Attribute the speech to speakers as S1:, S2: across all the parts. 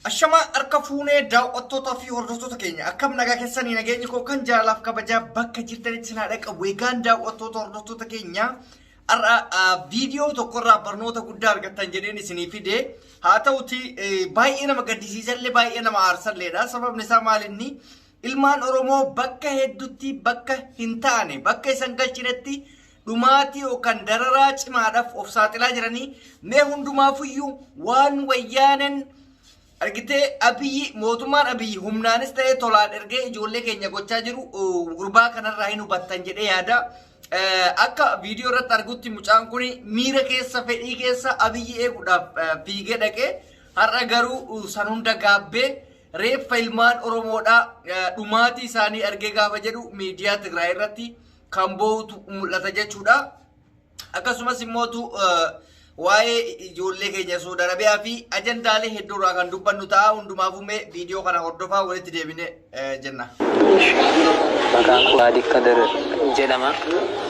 S1: Ashamaa harka fuunee daawwattootaa fi hordoftoota keenya akkam nagaa keessanii nageenyi koo kan jaalalaaf kabajaa bakka jirtanitti sinaa dhaqqabu. Egaan daawwattoota hordoftoota keenya har'a viidiyoo tokkorraa barnoota guddaa argattan jedheen isinii fide. Haa ta'uti baay'ee nama gaddisiisallee baay'ee nama aarsalleedha. Sababni isaa maalinni ilmaan Oromoo bakka hedduutti bakka hin taane bakka isan galchinetti dhumaatii yookaan dararaa cimaadhaaf of saaxilaa jiranii mee hundumaafuyyuu waan wayyaanen argitee Abiyyi mootummaan Abiyyi humnaanis ta'ee tolaan ergee ijoollee keenya gochaa jiru gurbaa kanarraa hin hubattan jedhee yaada. Akka viidiyoo irratti argutti mucaan kun miira keessa fedhii keessa Abiyyi eeguudhaaf fiigee dhaqee har'a garuu san hunda gaabbee reeffa ilmaan Oromoodhaa dhumaatii isaanii argee gaafa jedhu miidiyaa Tigraay irratti kan boo'utu mul'ata jechuudha. Akkasumas immootu waa'ee ijoollee keenya Saudi Arabiyaa fi ajandaalee hedduu irraa kan dubbannu ta'a. Hundumaafuu mee viidiyoo kana hordofaa walitti deebine jenna.
S2: Maqaan koo Saadiq Kadir jedhama.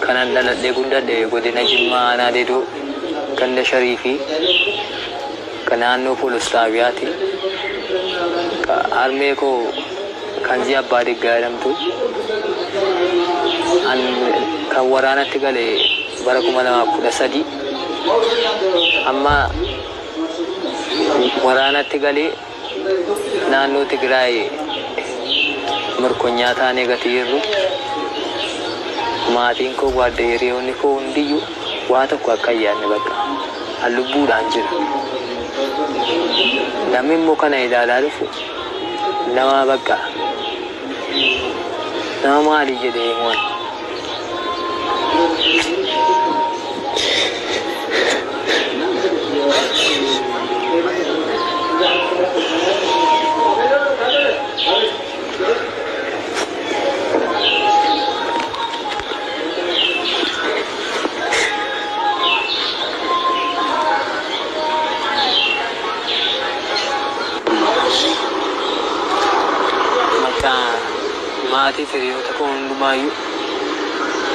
S2: Kanan dhaladhee guddadhe godina Jimmaa Aanaa Deedoo ganda Shariifii kan naannoo Poolis Xaabiyaati. Harmee koo Kanzii Abbaa Diggaa jedhamtu. An kan waraanatti gale bara 2013 amma waraanatti galee naannoo Tigraay mirkonyaa taanee gatii jirru maatiin koo gwaadda hiriyoonni koo hundiyyuu waa tokko akka hin yaadne bakka an lubbuudhaan jira. Namni immoo kana ilaalaa dhufu nama bakka nama maali jedhee himu ani. Bakka maatii fi hiriyoota koo hundumaayyuu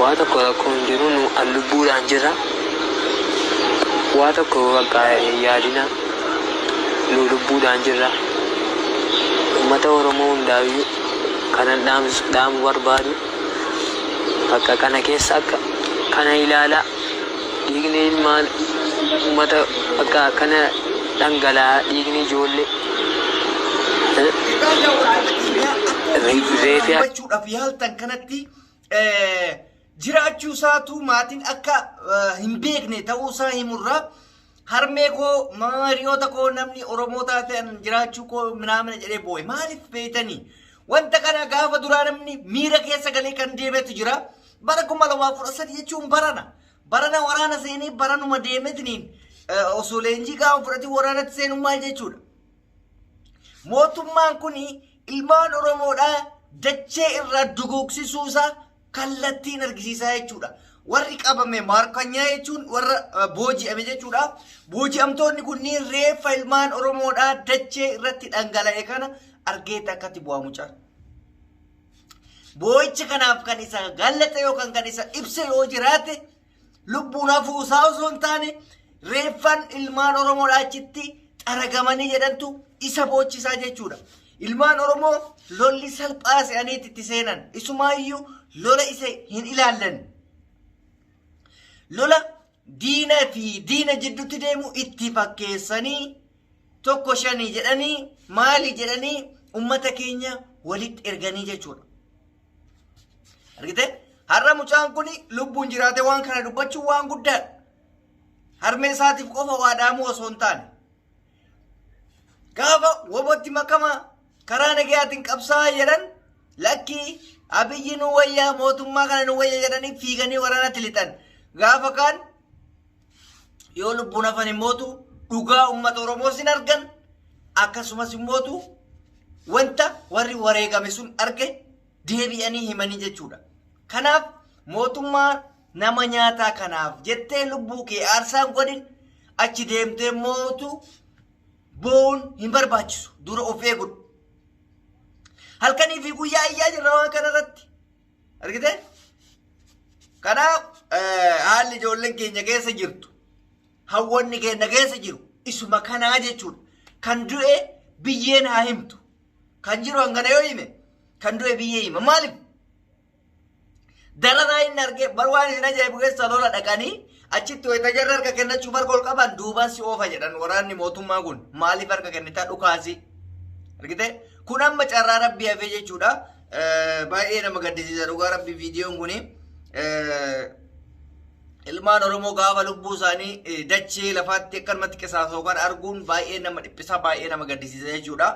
S2: waa tokko rakkoo hin jiru nu an lubbuudhaan jirra. Waa tokko bakka hin yaadina nu lubbuudhaan jirra. Uummata Oromoo hundaayyuu kanan dhaamu barbaadu bakka kana keessa akka kana ilaalaa dhiigni ilmaan uummata bakka kana dhangala'aa dhiigni ijoollee
S1: Egaa daawwattoota keenya akkuma
S2: reefi
S1: hubachuudhaaf yaaltan kanatti jiraachuu isaatu maatiin akka hin beekne ta'uu isaa himurraa harmee koo hiriyoota koo namni Oromoo taate jiraachuu koo minaamina jedhee boo'e maaliif beektanii wanta kana gaafa duraa namni miira keessa galee kan deemetu jira bara 2013 jechuun barana barana waraana seenee baranuma deemetiniin osoo leenjii gaafa fudhatiin waraanatti seenuun maal jechuudha. Mootummaan kun ilmaan Oromoodhaa dachee irraa dugugsisuu isaa kallattiin argisiisaa jechuudha. Warri qabame maarkanyaa jechuun warra booji'ame jechuudha. Booji'amtoonni kunniin reeffa ilmaan Oromoodhaa dachee irratti dhangala'e kana argeeta akkatti bu'aa mucaan. Boo'icha kanaaf kan isa gallaxe yookaan kan isa ibse yoo jiraate lubbuun hafuu isaa osoo hin taane reeffan ilmaan Oromoodhaa achitti xaragamanii jedhantu isa boochisaa jechuudha. Ilmaan Oromoo lolli salphaa se'aniitti itti seenan isumaayyuu lola isa hin ilaallan. Lola diina fi diina jidduutti deemu itti fakkeessanii tokko shanii jedhanii maali jedhanii ummata keenya walitti erganii jechuudha. Argite? Har'a mucaan kun lubbuun jiraate waan kana dubbachuun waan guddaadha. Harmee isaatiif qofa waa dhaamuu osoo hin taane. Gaafa wobotti makamaa karaa nagayaatiin qabsaa'aa jedhan lakkii Abiyyi nu wayyaa mootummaa kana nu wayya jedhanii fiiganii waraanatti lixan. Gaafa kaan yoo lubbuun hafan immootu dhugaa uummata Oromoo sin argan akkasumas immootu wanta warri wareegame sun arge deebi'anii himanii jechuudha. Kanaaf mootummaa nama nyaataa kanaaf jettee lubbuu kee aarsaan godhin achi deemtee mootu boo'uun hin barbaachisu dura of eegudha. Halkanii fi guyyaa iyyaa jirra waan kanarratti. Argitee? Kanaaf haalli ijoolleen keenya keessa jirtu, hawwanni keenya keessa jiru isuma kanaa jechuudha. Kan du'e Biyyeen haa himtu. Kan jiru hangana yoo hime kan du'e biyyee hima. Maaliif? Dararaa inni argee bar waan isin ajaa'ibu keessa lola dhaqanii achitti wayita jarri harka kennachuuf harka ol qaban duubaan si oofa jedhan waraanni mootummaa kun maaliif harka kennitaa dhukaasi. Argite? Kun amma carraa rabbii hafee jechuudha. Baay'ee nama gaddisiisa dhugaa rabbii viidiyoon kuni. Ilmaan Oromoo gaafa lubbuu isaanii dachee lafaatti akkanumatti qisaasoo kan arguun baay'ee nama dhiphisa baay'ee nama gaddisiisa jechuudha.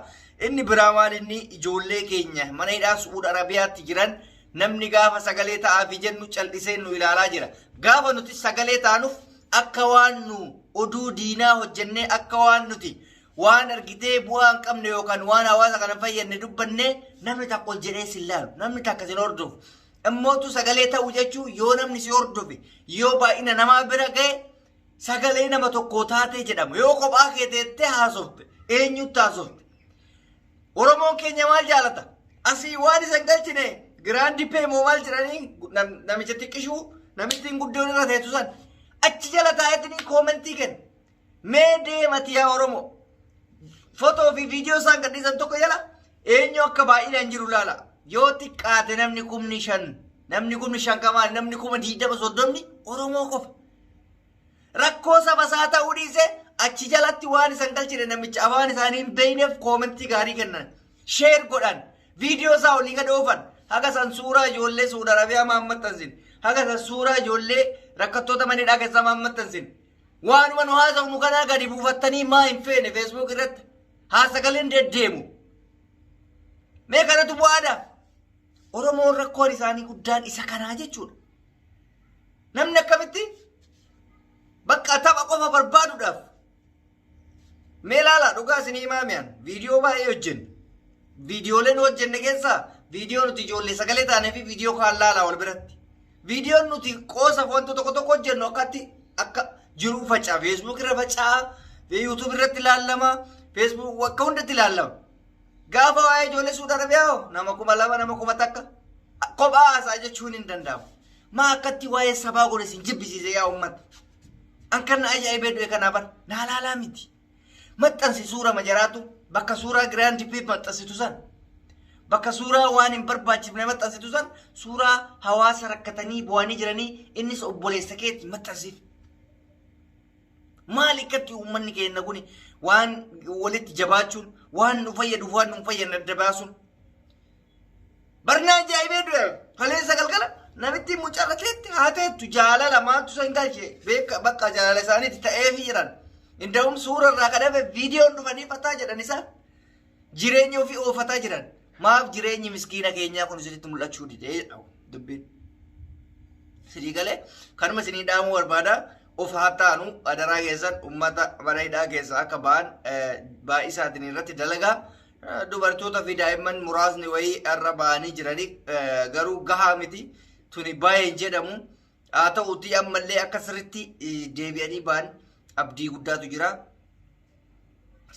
S1: Inni biraa maal inni ijoollee keenya mana hidhaa Su'uud Arabiyaatti jiran namni gaafa sagalee ta'aafi jennu cal'isee nu ilaalaa jira. Gaafa nuti sagalee taanuuf akka waan nu oduu diinaa hojjennee akka waan nuti waan argitee bu'aa hin qabne yookaan waan hawaasa kana fayyadne dubbannee namni takka ol jedhee sin laalu namni takka sin hordofu. Immootu sagalee ta'u jechuun yoo namni si hordofe yoo baay'ina namaa bira ga'e sagalee nama tokkoo taatee jedhama. Yoo kophaa kee teettee haasofte eenyutti haasofte? Oromoon keenya maal jaalata? Asii waan isa hin galchine giraandi peemoo maal jedhanii namicha xiqqishuu namittiin guddoon irra teessu san achi jala taa'eetini koomentii kenna. Mee deemati yaa Oromoo. Fotoo fi viidiyoo isaan gadhiisan tokko jala eenyu akka baay'inaan jiru laala. Yoo xiqqaate namni 5,000 namni 5,000 kamaan namni 20,000 30 Oromoo qofa. Rakkoo saba isaa ta'uu dhiise achi jalatti waan isan galchine namicha afaan isaanii hin beekneef koomentii gaarii kennan. Sheer godhan. Viidiyoo isaa olii gad oofan. Haga san suuraa ijoollee Suudi Arabiyaa maan maxxansin. Haga san suuraa ijoollee rakkattoota mana hidhaa keessaa maan maxxansin. Waanuma nu haasofnu kanaa gadi buufattanii maa hin feene Facebook irratti. Haa sagaleen deddeemu. Mee kanatu bu'aadha. Oromoon rakkoon isaanii guddaan isa kanaa jechuudha. Namni akkamitti bakka tapha qofa barbaaduudhaaf. Mee ilaala dhugaa isinii himaa mi'an viidiyoo baay'ee hojjenne. Viidiyoolee nu hojjenne keessaa viidiyoo nuti ijoollee sagalee taanee fi viidiyoo kaan laalaa wal biratti. Viidiyoon nuti qoosaaf wanta tokko tokko hojjennu akkatti akka jiruu faca'a. Facebook irra faca'a, YouTube irratti ilaallama, Facebook akka hundatti ilaallama. Gaafa waa'ee ijoollee Suudi Arabiyaa hoo nama 2,000 nama 1,000 kophaa haasa'a jechuun hin danda'amu. Maa akkatti waa'ee sabaa godhe isin jibbisiise yaa uummata. An kan na ajaa'ibee du'e kanaa bar naa laalaa miti. Maxxansi suura majaraatu bakka suuraa giraandi peep maxxansitu san bakka suuraa waan hin barbaachifne maxxansitu san suuraa hawaasa rakkatanii bu'anii jiranii innis obboleessa keetti maxxansiif. Maali akkatti uummanni keenya kun waan walitti jabaachuun waan nu fayyadu waan nu hin fayyadne adda baasuun. Barnaa ajaa'ibee du'e kaleessa galgala namitti mucarra teetti haa teettu jaalala maaltu san galche beeka bakka jaalala isaaniitti ta'eefi jiran. Inda'um suura irraa kan hafe viidiyoon dhufanii fataa jedhan isaan jireenya ofii oofataa jiran. Maaf jireenyi miskiina keenyaa kun isinitti mul'achuu didee jedha dubbiin. Isinii galee kanuma isinii dhaamuu barbaada. Of haa taanu adaraa keessan uummata mana hidhaa keessaa akka ba'an baay'isaatiin irratti dalagaa. Dubartoota fi daa'imman muraasni wayii irra ba'anii jiranii garuu gahaa miti. Tuni baay'ee hin jedhamu. Haa ta'uutii ammallee akka sirriitti deebi'anii ba'an abdii guddaatu jira.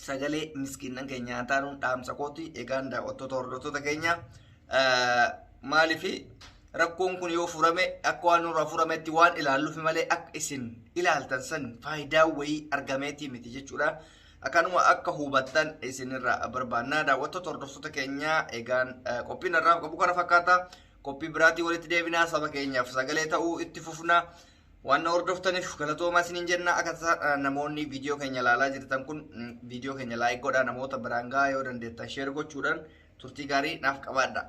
S1: Sagalee miskiinnan keenya haa taanuun dhaamsa kooti. Egaan daawwattoota hordoftoota keenya maaliif rakkoon kun yoo furame akka waan nurraa furametti waan ilaalluuf malee akka isin ilaaltan san faayidaa wayii argameetii miti jechuudha. Akkanuma akka hubattan isinirraa barbaannaa daawwattoota hordoftoota keenya egaan qophiin irraa qabu kana fakkaata. Qophii biraatii walitti deebinaa saba keenyaaf sagalee ta'uu itti fufna. Waan na hordoftaniif galatoomaa isiniin jenna. Akka namoonni viidiyoo keenya ilaalaa jirtan kun viidiyoo keenya laayik godhaa namoota biraan gahaa yoo dandeettan sheer gochuudhaan turtii gaarii naaf qabaadha.